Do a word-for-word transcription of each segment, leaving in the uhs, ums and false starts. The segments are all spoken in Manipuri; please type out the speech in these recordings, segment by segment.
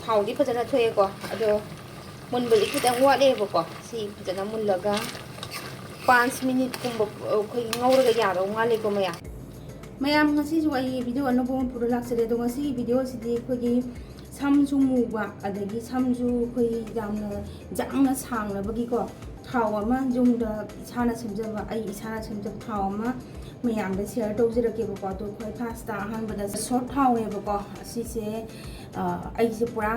ꯊꯥꯎꯗꯤ ꯐꯖꯅ ꯊꯣꯛꯑꯦꯀꯣ꯫ ꯑꯗꯣ ꯃꯨꯟꯕꯗꯤ ꯈꯤꯇꯪ ꯋꯥꯠꯂꯦꯕꯀꯣ꯫ ꯁꯤ ꯐꯖꯅ ꯃꯨꯜꯂꯒ ꯄꯥꯟꯁ ꯃꯤꯅꯤꯠꯀꯨꯝꯕ ꯑꯩꯈꯣꯏ ꯉꯧꯔꯒ ꯌꯥꯗꯧ ꯃꯥꯜꯂꯦꯀꯣ ꯃꯌꯥꯝ꯫ ꯃꯌꯥꯝ, ꯉꯁꯤꯁꯨ ꯑꯩ ꯚꯤꯗꯤꯑꯣ ꯑꯅꯧꯕ ꯑꯃ ꯄꯨꯔ ꯂꯥꯛꯆꯔꯦ꯫ ꯑꯗꯣ ꯉꯁꯤꯒꯤ ꯚꯤꯗꯤꯑꯣꯁꯤꯗꯤ ꯑꯩꯈꯣꯏꯒꯤ ꯁꯝꯁꯨ ꯃꯨꯕ, ꯑꯗꯒꯤ ꯁꯝꯁꯨ ꯑꯩꯈꯣꯏ ꯌꯥꯝꯅ ꯌꯥꯡꯅ ꯁꯥꯡꯅꯕꯒꯤꯀꯣ, ꯊꯥꯎ ꯑꯃ ꯌꯨꯝꯗ ꯏꯁꯥꯅ ꯁꯦꯝꯖꯕ, ꯑꯩ ꯏꯁꯥꯅ ꯁꯦꯝꯖꯕ ꯊꯥꯎ ꯑꯃ ꯃꯌꯥꯝꯗ ꯁꯤꯌꯔ ꯇꯧꯖꯔꯛꯀꯦꯕꯀꯣ꯫ ꯑꯗꯣ ꯈ꯭ꯋꯥꯏ ꯐꯥꯔꯁꯇ ꯑꯍꯥꯟꯕꯗ ꯁꯣꯞ ꯊꯥꯎꯅꯦꯕꯀꯣ꯫ ꯑꯁꯤꯁꯦ, ꯑ, ꯑꯩꯁꯦ ꯄꯨꯔꯥ,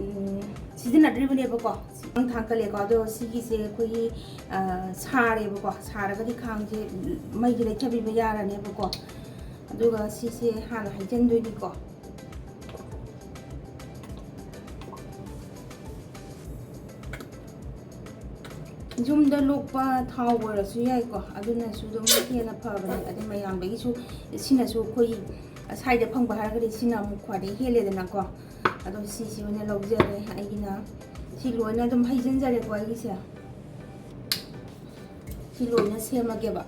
ꯎꯝ, ꯁꯤꯖꯤꯟꯅꯗ꯭ꯔꯤꯕꯅꯦꯕꯀꯣ꯫ ꯈꯥꯡ ꯊꯥꯡꯀꯠꯂꯦꯀꯣ꯫ ꯑꯗꯣ ꯁꯤꯒꯤꯁꯦ ꯑꯩꯈꯣꯏꯒꯤ, ꯑ, ꯁꯥꯔꯦꯕꯀꯣ꯫ ꯁꯥꯔꯒꯗꯤ ꯈꯥꯡꯁꯦ ꯃꯩꯒꯤ ꯂꯩꯊꯕꯤꯕ ꯌꯥꯔꯅꯦꯕꯀꯣ꯫ ꯑꯗꯨꯒ ꯁꯤꯁꯦ ꯍꯥꯟꯅ ꯍꯩꯖꯤꯟꯗꯣꯏꯅꯤꯀꯣ꯫ ꯌꯨꯝꯗ ꯂꯣꯛꯄ ꯊꯥꯎ ꯑꯣꯏꯔꯁꯨ ꯌꯥꯏꯀꯣ, ꯑꯗꯨꯅꯁꯨ ꯑꯗꯨꯝ ꯍꯦꯟꯅ ꯐꯕꯅꯦ꯫ ꯑꯗꯩ ꯃꯌꯥꯝꯗꯒꯤꯁꯨ ꯁꯤꯅꯁꯨ ꯑꯩꯈꯣꯏ ꯁ꯭ꯋꯥꯏꯗ ꯐꯪꯕ ꯍꯥꯏꯔꯒꯗꯤ ꯁꯤꯅ ꯑꯃꯨꯛ ꯈ꯭ꯋꯥꯏꯗꯒꯤ ꯍꯦꯜꯂꯦꯗꯅꯀꯣ꯫ ꯑꯗꯣ ꯁꯤꯁꯤ ꯑꯣꯏꯅ ꯂꯧꯖꯔꯦ ꯑꯩꯒꯤꯅ꯫ ꯁꯤ ꯂꯣꯏꯅ ꯑꯗꯨꯝ ꯍꯩꯖꯤꯟꯖꯔꯦꯀꯣ ꯑꯩꯒꯤꯁꯦ꯫ ꯁꯤ ꯂꯣꯏꯅ ꯁꯦꯝꯃꯒꯦꯕ꯫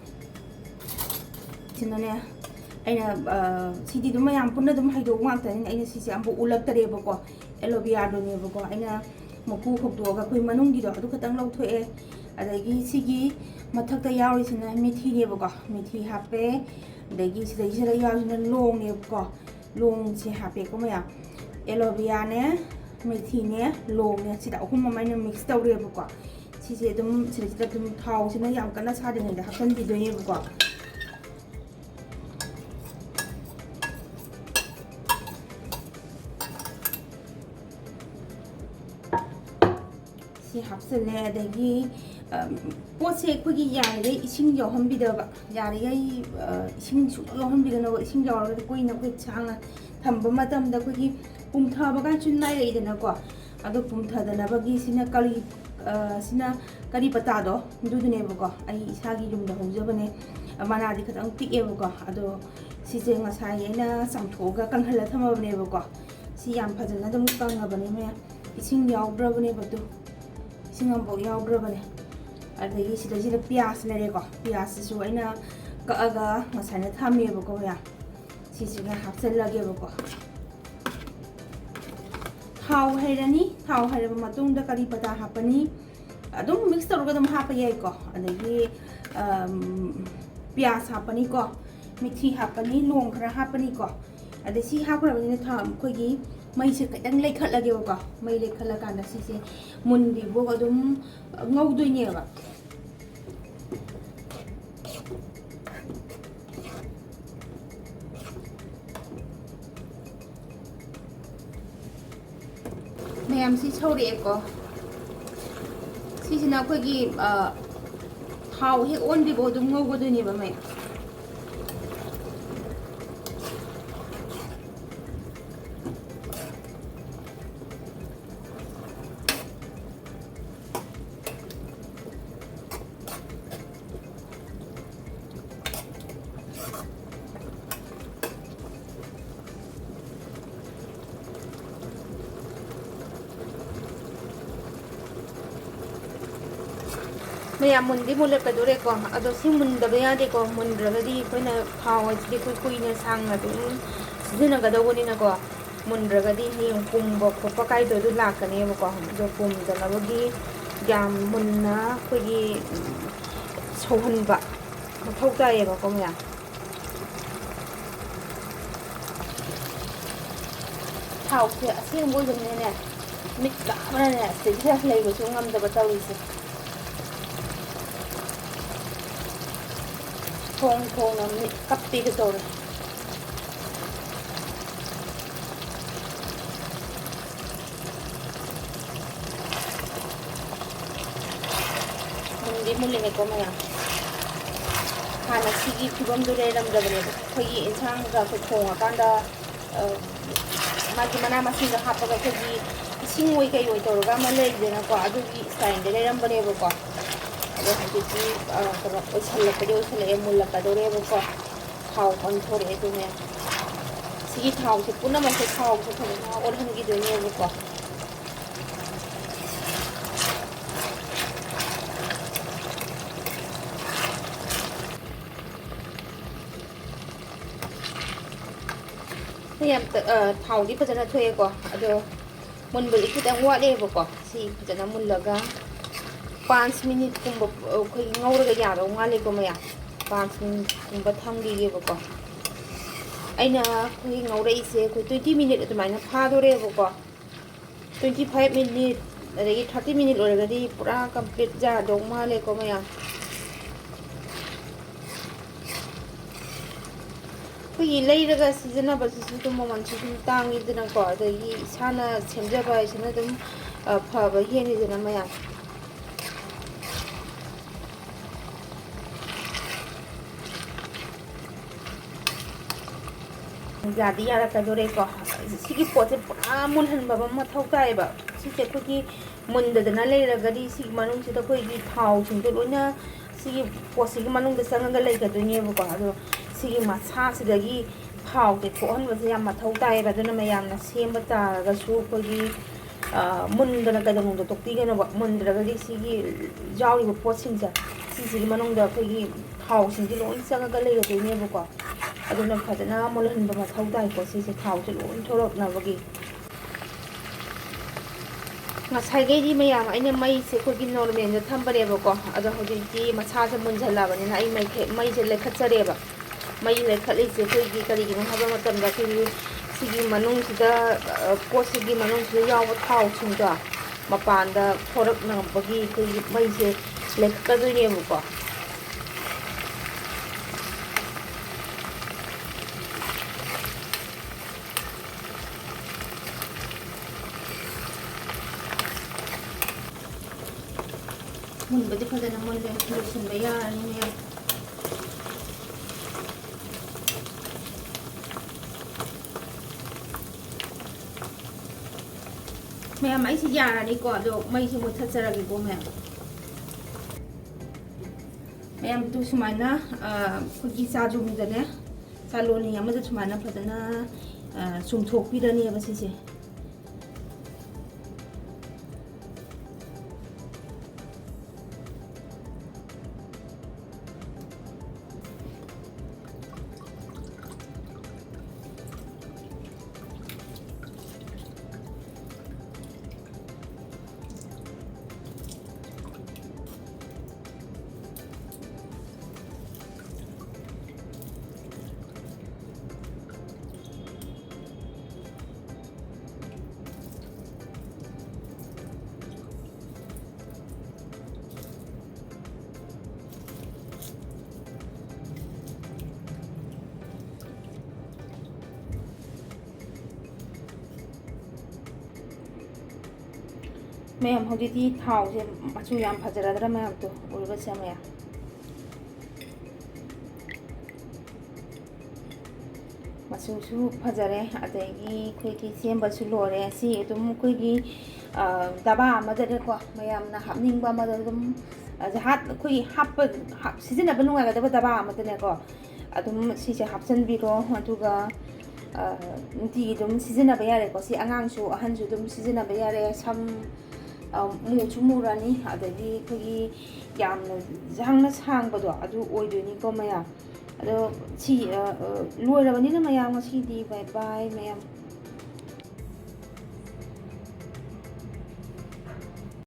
ꯁꯤꯅꯅꯦ, ꯑꯩꯅ, ꯑ, ꯁꯤꯗꯤ ꯑꯗꯨꯝ ꯃꯌꯥꯝ ꯄꯨꯟꯅ ꯑꯗꯨꯝ ꯍꯩꯗꯣꯛꯄ ꯉꯥꯛꯇꯅꯤꯅ ꯑꯩꯅ ꯁꯤꯁꯦ ꯑꯝꯐꯥꯎ ꯎꯠꯂꯛꯇꯔꯦꯕꯀꯣ꯫ ꯑꯦꯂꯣꯕꯤꯌꯥꯗꯨꯅꯦꯕꯀꯣ꯫ ꯑꯩꯅ ꯃꯀꯨ ꯈꯣꯛꯇꯣꯛꯑꯒ ꯑꯩꯈꯣꯏ ꯃꯅꯨꯡꯒꯤꯗꯣ ꯑꯗꯨ ꯈꯛꯇꯪ ꯂꯧꯊꯣꯛꯑꯦ꯫ ꯑꯗꯒꯤ ꯁꯤꯒꯤ ꯃꯊꯛꯇ ꯌꯥꯎꯔꯤꯁꯤꯅ ꯃꯤꯊꯤꯅꯦꯕꯀꯣ꯫ ꯃꯤꯊꯤ ꯍꯥꯞꯄꯦ꯫ ꯑꯗꯒꯤ ꯁꯤꯗꯩꯁꯤꯗ ꯌꯥꯎꯔꯤꯁꯤꯅ ꯂꯣꯡꯅꯦꯕꯀꯣ꯫ ꯂꯣꯡꯁꯦ ꯍꯥꯞꯄꯦꯀꯣ ꯃꯌꯥꯝ꯫ ꯑꯦꯂꯣꯕꯤꯌꯥꯅꯦ, ꯃꯦꯊꯤꯅꯦ, ꯂꯣꯡꯅꯦ, ꯁꯤꯗ ꯑꯍꯨꯝ ꯑꯃ ꯑꯩꯅ ꯃꯤꯛꯁ ꯇꯧꯔꯦꯕꯀꯣ꯫ ꯁꯤꯁꯦ ꯑꯗꯨꯝ ꯁꯤꯗꯩꯁꯤꯗ ꯑꯗꯨꯝ ꯊꯥꯎꯁꯤꯅ ꯌꯥꯝ ꯀꯟꯅ ꯁꯥꯗ꯭ꯔꯤꯉꯩꯗ ꯍꯥꯞꯆꯤꯟꯕꯤꯗꯣꯏꯅꯦꯕꯀꯣ꯫ ꯁꯤ ꯍꯥꯞꯆꯤꯜꯂꯦ꯫ ꯑꯗꯒꯤ, ꯑꯝ, ꯄꯣꯠꯁꯦ ꯑꯩꯈꯣꯏꯒꯤ ꯌꯥꯔꯤꯈꯩ ꯏꯁꯤꯡ ꯌꯥꯎꯍꯟꯕꯤꯗꯕ, ꯌꯥꯔꯤꯈꯩ, ꯑ, ꯏꯁꯤꯡ ꯁꯨꯡꯌꯥꯎ ꯌꯥꯎꯍꯟꯕꯤꯒꯅꯨ꯫ ꯏꯁꯤꯡ ꯌꯥꯎꯔꯒꯗꯤ ꯀꯨꯏꯅ ꯑꯩꯈꯣꯏ ꯁꯥꯡꯅ ꯊꯝꯕ ꯃꯇꯝꯗ ꯑꯩꯈꯣꯏꯒꯤ ꯄꯨꯝꯊꯕ ꯀꯥꯟꯁꯨ ꯅꯥꯏꯔꯛꯏꯗꯅꯀꯣ꯫ ꯑꯗꯣ ꯄꯨꯝꯊꯗꯅꯕꯒꯤ ꯁꯤꯅ ꯀꯔꯤ, ꯑ, ꯁꯤꯅ ꯀꯔꯤ ꯄꯇꯥꯗꯣ ꯑꯗꯨꯗꯨꯅꯦꯕꯀꯣ꯫ ꯑꯩ ꯏꯁꯥꯒꯤ ꯌꯨꯝꯗ ꯍꯧꯖꯕꯅꯦ꯫ ꯃꯅꯥꯗꯤ ꯈꯤꯇꯪ ꯄꯤꯛꯑꯦꯕꯀꯣ꯫ ꯑꯗꯣ ꯁꯤꯁꯦ ꯉꯁꯥꯏ ꯑꯩꯅ ꯆꯥꯝꯊꯣꯛꯑꯒ ꯀꯪꯍꯜꯂ ꯊꯝꯃꯕꯅꯦꯕꯀꯣ꯫ ꯁꯤ ꯌꯥꯝ ꯐꯖꯅ ꯑꯗꯨꯝ ꯀꯪꯉꯕꯅꯦ ꯃꯌꯥꯝ꯫ ꯏꯁꯤꯡ ꯌꯥꯎꯗ꯭ꯔꯕꯅꯦꯕ ꯑꯗꯨ꯫ ꯏꯁꯤꯡ ꯑꯃꯐꯥꯎ ꯌꯥꯎꯗ꯭ꯔꯕꯅꯦ꯫ ꯑꯗꯒꯤ ꯁꯤꯗꯩꯁꯤꯗ ꯄꯤꯌꯥꯁ ꯂꯩꯔꯦꯀꯣ꯫ ꯄꯤꯌꯥꯁꯁꯤꯁꯨ ꯑꯩꯅ ꯀꯛꯑꯒ ꯉꯁꯥꯏꯅ ꯊꯝꯃꯦꯕꯀꯣ ꯃꯌꯥꯝ꯫ ꯁꯤꯁꯤꯒ ꯍꯥꯞꯆꯤꯜꯂꯒꯦꯕꯀꯣ꯫ ꯊꯥꯎ ꯍꯩꯔꯅꯤ꯫ ꯊꯥꯎ ꯍꯩꯔꯕ ꯃꯇꯨꯡꯗ ꯀꯔꯤ ꯄꯇꯥ ꯍꯥꯞꯄꯅꯤ? ꯑꯗꯨꯝ ꯃꯤꯛꯁ ꯇꯧꯔꯒ ꯑꯗꯨꯝ ꯍꯥꯞꯄ ꯌꯥꯏꯀꯣ꯫ ꯑꯗꯒꯤ, ꯑꯝ, ꯄꯤꯌꯥꯁ ꯍꯥꯞꯄꯅꯤꯀꯣ, ꯃꯤꯊꯤ ꯍꯥꯞꯄꯅꯤ, ꯂꯣꯡ ꯈꯔ ꯍꯥꯞꯄꯅꯤꯀꯣ꯫ ꯑꯗꯩ ꯁꯤ ꯍꯥꯞꯈ꯭ꯔꯕꯅꯤꯅ ꯊꯥꯎ, ꯑꯩꯈꯣꯏꯒꯤ ꯃꯩꯁꯦ ꯈꯤꯇꯪ ꯂꯩꯈꯠꯂꯒꯦꯕꯀꯣ꯫ ꯃꯩ ꯂꯩꯈꯠꯂꯀꯥꯟꯗ ꯁꯤꯁꯦ ꯃꯨꯟꯗ꯭ꯔꯤꯕꯐꯥꯎ ꯑꯗꯨꯝ ꯉꯧꯗꯣꯏꯅꯦꯕ꯫ ꯃꯌꯥꯝꯁꯤ ꯁꯧꯔꯛꯑꯦꯀꯣ꯫ ꯁꯤꯁꯤꯅ ꯑꯩꯈꯣꯏꯒꯤ, ꯑ, ꯊꯥꯎ ꯍꯦꯛ ꯑꯣꯟꯗ꯭ꯔꯤꯕꯐꯥꯎ ꯑꯗꯨꯝ ꯉꯧꯒꯗꯣꯏꯅꯦꯕ ꯃꯌꯥꯝ꯫ ꯃꯌꯥꯝ ꯃꯨꯟꯗꯤ ꯃꯨꯜꯂꯛꯀꯗꯣꯔꯦꯀꯣ꯫ ꯑꯗꯣ ꯁꯤ ꯃꯨꯟꯗꯕ ꯌꯥꯗꯦꯀꯣ꯫ ꯃꯨꯟꯗ꯭ꯔꯒꯗꯤ ꯑꯩꯈꯣꯏꯅ ꯊꯥꯎ ꯍꯥꯏꯁꯤꯗꯤ ꯑꯩꯈꯣꯏ ꯀꯨꯏꯅ ꯁꯥꯡꯅ ꯑꯗꯨꯝ ꯁꯤꯖꯤꯟꯅꯒꯗꯧꯕꯅꯤꯅꯀꯣ꯫ ꯃꯨꯟꯗ꯭ꯔꯒꯗꯤ ꯍꯌꯦꯡ ꯄꯨꯝꯕ ꯈꯣꯠꯄ ꯀꯥꯏꯗꯣ ꯑꯗꯨ ꯂꯥꯛꯀꯅꯦꯕꯀꯣ꯫ ꯑꯗꯣ ꯄꯨꯝꯗꯅꯕꯒꯤ ꯌꯥꯝ ꯃꯨꯟꯅ ꯑꯩꯈꯣꯏꯒꯤ ꯁꯧꯍꯟꯕ ꯃꯊꯧ ꯇꯥꯏꯌꯦꯕꯀꯣ ꯃꯌꯥꯝ꯫ ꯊꯥꯎꯁꯦ ꯑꯁꯦꯡꯕ ꯑꯣꯏꯕꯅꯤꯅꯅꯦ, ꯃꯤꯠ ꯀꯥꯕꯅꯅꯦ ꯁꯤꯗꯩꯁꯤꯗ ꯂꯩꯕꯁꯨ ꯉꯝꯗꯕ ꯇꯧꯔꯤꯁꯦ꯫ ꯊꯣꯡ ꯊꯣꯡꯅ ꯃꯤꯠ ꯀꯞꯄꯤꯗꯨ ꯇꯧꯔꯦ꯫ ꯃꯨꯟꯗꯤ ꯃꯨꯜꯂꯛꯑꯦꯀꯣ ꯃꯌꯥꯝ꯫ ꯍꯥꯟꯅ ꯁꯤꯒꯤ ꯐꯤꯕꯝꯗꯨ ꯂꯩꯔꯝꯗꯕꯅꯦꯕ꯫ ꯑꯩꯈꯣꯏꯒꯤ ꯏꯟꯁꯥꯡ ꯀꯩꯀꯥꯁꯦ ꯊꯣꯡꯉꯀꯥꯟꯗ, ꯑ, ꯃꯥꯒꯤ ꯃꯅꯥ ꯃꯁꯤꯡꯗꯣ ꯍꯥꯞꯄꯒ ꯑꯩꯈꯣꯏꯒꯤ ꯏꯁꯤꯡ ꯑꯣꯏ ꯀꯩ ꯑꯣꯏ ꯇꯧꯔꯒ ꯑꯃ ꯂꯩꯗꯅꯀꯣ, ꯑꯗꯨꯒꯤ ꯁ꯭ꯇꯥꯏꯜꯗ ꯂꯩꯔꯝꯕꯅꯦꯕꯀꯣ꯫ ꯑꯗꯣ ꯍꯧꯖꯤꯛꯇꯤ, ꯑ, ꯀꯩꯅꯣ ꯑꯣꯏꯁꯜꯂꯛꯄꯗꯤ ꯑꯣꯏꯁꯜꯂꯛꯑꯦ, ꯃꯨꯜꯂꯛꯀꯗꯧꯔꯦꯕꯀꯣ꯫ ꯊꯥꯎ ꯑꯣꯟꯊꯣꯔꯛꯑꯦ ꯑꯗꯨꯅꯦ꯫ ꯁꯤꯒꯤ ꯊꯥꯎꯁꯦ ꯄꯨꯝꯅꯃꯛꯁꯦ ꯊꯥꯎꯁꯦ ꯐꯖꯅ ꯑꯣꯜꯍꯟꯈꯤꯗꯣꯏꯅꯦꯕꯀꯣ꯫ ꯌꯥꯝ ꯇ-, ꯑ, ꯊꯥꯎꯗꯤ ꯐꯖꯅ ꯊꯣꯛꯑꯦꯀꯣ꯫ ꯑꯗꯣ ꯃꯨꯟꯕꯗꯤ ꯈꯤꯇꯪ ꯋꯥꯠꯂꯦꯕꯀꯣ꯫ ꯁꯤ ꯐꯖꯅ ꯃꯨꯜꯂꯒ ꯄꯥꯟꯁ ꯃꯤꯅꯤꯠꯀꯨꯝꯕ ꯑꯩꯈꯣꯏꯒꯤ ꯉꯧꯔꯒ ꯌꯥꯗꯧ ꯃꯥꯜꯂꯦꯀꯣ ꯃꯌꯥꯝ꯫ ꯄꯥꯟꯁ ꯃꯤꯅꯤꯠꯀꯨꯝꯕ ꯊꯝꯈꯤꯒꯦꯕꯀꯣ꯫ ꯑꯩꯅ ꯑꯩꯈꯣꯏꯒꯤ ꯉꯧꯔꯛꯏꯁꯦ ꯑꯩꯈꯣꯏ twenty minute ꯑꯗꯨꯃꯥꯏꯅ ꯐꯥꯗꯣꯔꯦꯕꯀꯣ꯫ Twenty five minute ꯑꯗꯒꯤ thirty minute ꯑꯣꯏꯔꯒꯗꯤ ꯄꯨꯔꯥ complete ꯌꯥꯗꯧ ꯃꯥꯜꯂꯦꯀꯣ ꯃꯌꯥꯝ꯫ ꯑꯩꯈꯣꯏꯒꯤ ꯂꯩꯔꯒ ꯁꯤꯖꯤꯟꯅꯕꯁꯤꯁꯨ ꯑꯗꯨꯝ ꯃꯃꯜꯁꯨ ꯑꯗꯨꯝ ꯇꯥꯡꯉꯤꯗꯅꯀꯣ, ꯑꯗꯒꯤ ꯏꯁꯥꯅ ꯁꯦꯝꯖꯕ ꯍꯥꯏꯁꯤꯅ ꯑꯗꯨꯝ, ꯑ, ꯐꯕ ꯍꯦꯜꯂꯤꯗꯅ ꯃꯌꯥꯝ꯫ ꯌꯥꯗꯤ ꯌꯥꯔꯛꯀꯗꯣꯔꯦꯀꯣ꯫ ꯁꯤꯒꯤ ꯄꯣꯠꯁꯦ ꯄꯨꯔꯥ ꯃꯨꯜꯍꯟꯕ ꯑꯃ ꯃꯊꯧ ꯇꯥꯏꯌꯦꯕ꯫ ꯁꯤꯁꯦ ꯑꯩꯈꯣꯏꯒꯤ ꯃꯨꯟꯗꯗꯅ ꯂꯩꯔꯒꯗꯤ ꯁꯤꯒꯤ ꯃꯅꯨꯡꯁꯤꯗ ꯑꯩꯈꯣꯏꯒꯤ ꯊꯥꯎꯁꯤꯡꯗꯣ ꯂꯣꯏꯅ ꯁꯤꯒꯤ ꯄꯣꯠꯁꯤꯒꯤ ꯃꯅꯨꯡꯗ ꯆꯪꯉꯒ ꯂꯩꯒꯗꯣꯏꯅꯦꯕꯀꯣ꯫ ꯑꯗꯣ ꯁꯤꯒꯤ ꯃꯁꯥꯁꯤꯗꯒꯤ ꯊꯥꯎꯁꯦ ꯊꯣꯛꯍꯟꯕꯁꯦ ꯌꯥꯝ ꯃꯊꯧ ꯇꯥꯏꯌꯦꯕ꯫ ꯑꯗꯨꯅ ꯃꯌꯥꯝꯅ ꯁꯦꯝꯕ ꯇꯥꯔꯒꯁꯨ ꯑꯩꯈꯣꯏꯒꯤ, ꯑ, ꯃꯨꯟꯗꯅ ꯀꯩꯗꯧꯅꯨꯡꯗ ꯇꯣꯛꯄꯤꯒꯅꯣꯕ꯫ ꯃꯨꯟꯗ꯭ꯔꯒꯗꯤ ꯁꯤꯒꯤ ꯌꯥꯎꯔꯤꯕ ꯄꯣꯠꯁꯤꯡꯁꯦ, ꯁꯤꯁꯤꯒꯤ ꯃꯅꯨꯡꯗ ꯑꯩꯈꯣꯏꯒꯤ ꯊꯥꯎꯁꯤꯡꯁꯦ ꯂꯣꯏ ꯆꯪꯉꯒ ꯂꯩꯔꯗꯣꯏꯅꯦꯕꯀꯣ꯫ ꯑꯗꯨꯅ ꯐꯖꯅ ꯃꯨꯜꯍꯟꯕ ꯃꯊꯧ ꯇꯥꯏꯀꯣ꯫ ꯁꯤꯁꯦ ꯊꯥꯎꯁꯦ ꯂꯣꯏ ꯊꯣꯛꯂꯛꯅꯕꯒꯤ꯫ ꯉꯁꯥꯏꯈꯩꯗꯤ ꯃꯌꯥꯝ ꯑꯩꯅ ꯃꯩꯁꯦ ꯑꯩꯈꯣꯏꯒꯤ normalꯗ ꯊꯝꯕꯅꯦꯕꯀꯣ꯫ ꯑꯗꯣ ꯍꯧꯖꯤꯛꯇꯤ ꯃꯁꯥꯁꯦ ꯃꯨꯟꯁꯤꯜꯂꯕꯅꯤꯅ ꯑꯩ ꯃꯩꯁꯦ ꯂꯩꯈꯠꯆꯔꯦꯕ꯫ ꯃꯩ ꯂꯩꯈꯠꯂꯤꯁꯦ ꯑꯩꯈꯣꯏꯒꯤ ꯀꯔꯤꯒꯤꯅꯣ ꯍꯥꯏꯕ ꯃꯇꯝꯗ ꯑꯩꯈꯣꯏꯒꯤ ꯁꯤꯒꯤ ꯃꯅꯨꯡꯁꯤꯗ, ꯑ, ꯄꯣꯠꯁꯤꯒꯤ ꯃꯅꯨꯡꯁꯤꯗ ꯌꯥꯎꯕ ꯊꯥꯎꯁꯤꯡꯗꯣ ꯃꯄꯥꯟꯗ ꯊꯣꯔꯛꯅꯕꯒꯤ ꯑꯩꯈꯣꯏꯒꯤ ꯃꯩꯁꯦ ꯂꯩꯈꯠꯀꯗꯣꯏꯅꯦꯕꯀꯣ꯫ ꯃꯨꯟꯕꯗꯤ ꯐꯖꯅ ꯃꯨꯜꯂꯦ, ꯂꯣꯏꯁꯤꯟꯕ ꯌꯥꯔꯅꯤ ꯃꯌꯥꯝ꯫ ꯃꯌꯥꯝ, ꯑꯩꯁꯤ ꯌꯥꯔꯅꯤꯀꯣ꯫ ꯑꯗꯣ ꯃꯩꯁꯤ ꯃꯨꯠꯊꯠꯆꯔꯒꯦꯀꯣ ꯃꯌꯥꯝ꯫ ꯃꯌꯥꯝ, ꯑꯗꯨ ꯁꯨꯃꯥꯏꯅ, ꯑ, ꯑꯩꯈꯣꯏꯒꯤ ꯆꯥꯖꯨꯝꯗꯅꯦ, ꯆꯥꯂꯣꯅꯤ ꯑꯃꯗ ꯁꯨꯃꯥꯏꯅ ꯐꯖꯅ, ꯑ, ꯆꯨꯝꯊꯣꯛꯄꯤꯔꯅꯦꯕ ꯁꯤꯁꯦ꯫ ꯃꯌꯥꯝ, ꯍꯧꯖꯤꯛꯇꯤ ꯊꯥꯎꯁꯦ ꯃꯆꯨ ꯌꯥꯝ ꯐꯖꯔꯗ꯭ꯔꯥ ꯃꯌꯥꯝꯗꯣ? ꯎꯔꯒ ꯆꯪꯉꯦ꯫ ꯃꯆꯨꯁꯨ ꯐꯖꯔꯦ, ꯑꯗꯒꯤ ꯑꯩꯈꯣꯏꯒꯤ ꯁꯦꯝꯕꯁꯨ ꯂꯣꯏꯔꯦ꯫ ꯁꯤ ꯑꯗꯨꯝ ꯑꯩꯈꯣꯏꯒꯤ, ꯑ, ꯗꯕꯥ ꯑꯃꯗꯅꯦꯀꯣ, ꯃꯌꯥꯝꯅ ꯍꯥꯞꯅꯤꯡꯕ ꯑꯃꯗ ꯑꯗꯨꯝ, ꯑ, ꯍꯥꯠ-, ꯑꯩꯈꯣꯏꯒꯤ ꯍꯥꯞꯄ, ꯍꯥꯞ-, ꯁꯤꯖꯤꯟꯅꯕ ꯅꯨꯡꯉꯥꯏꯒꯗꯕ ꯗꯕꯥ ꯑꯃꯗꯅꯦꯀꯣ, ꯑꯗꯨꯝ ꯁꯤꯁꯦ ꯍꯥꯞꯆꯤꯟꯕꯤꯔꯣ꯫ ꯑꯗꯨꯒ, ꯑ, ꯅꯨꯡꯇꯤꯒꯤ ꯑꯗꯨꯝ ꯁꯤꯖꯤꯟꯅꯕ ꯌꯥꯔꯦꯀꯣ꯫ ꯁꯤ ꯑꯉꯥꯡꯁꯨ ꯑꯍꯟꯁꯨ ꯑꯗꯨꯝ ꯁꯤꯖꯤꯟꯅꯕ ꯌꯥꯔꯦ꯫ ꯁꯝ, ꯑ, ꯃꯨꯁꯨ ꯃꯨꯔꯅꯤ, ꯑꯗꯒꯤ ꯑꯩꯈꯣꯏꯒꯤ ꯌꯥꯝꯅ ꯌꯥꯡꯅ ꯁꯥꯡꯕꯗꯣ ꯑꯗꯨ ꯑꯣꯏꯗꯣꯏꯅꯤꯀꯣ ꯃꯌꯥꯝ꯫ ꯑꯗꯣ ꯁꯤ, ꯑ, ꯑ, ꯂꯣꯏꯔꯕꯅꯤꯅ ꯃꯌꯥꯝ, ꯉꯁꯤꯗꯤ bye bye ꯃꯌꯥꯝ꯫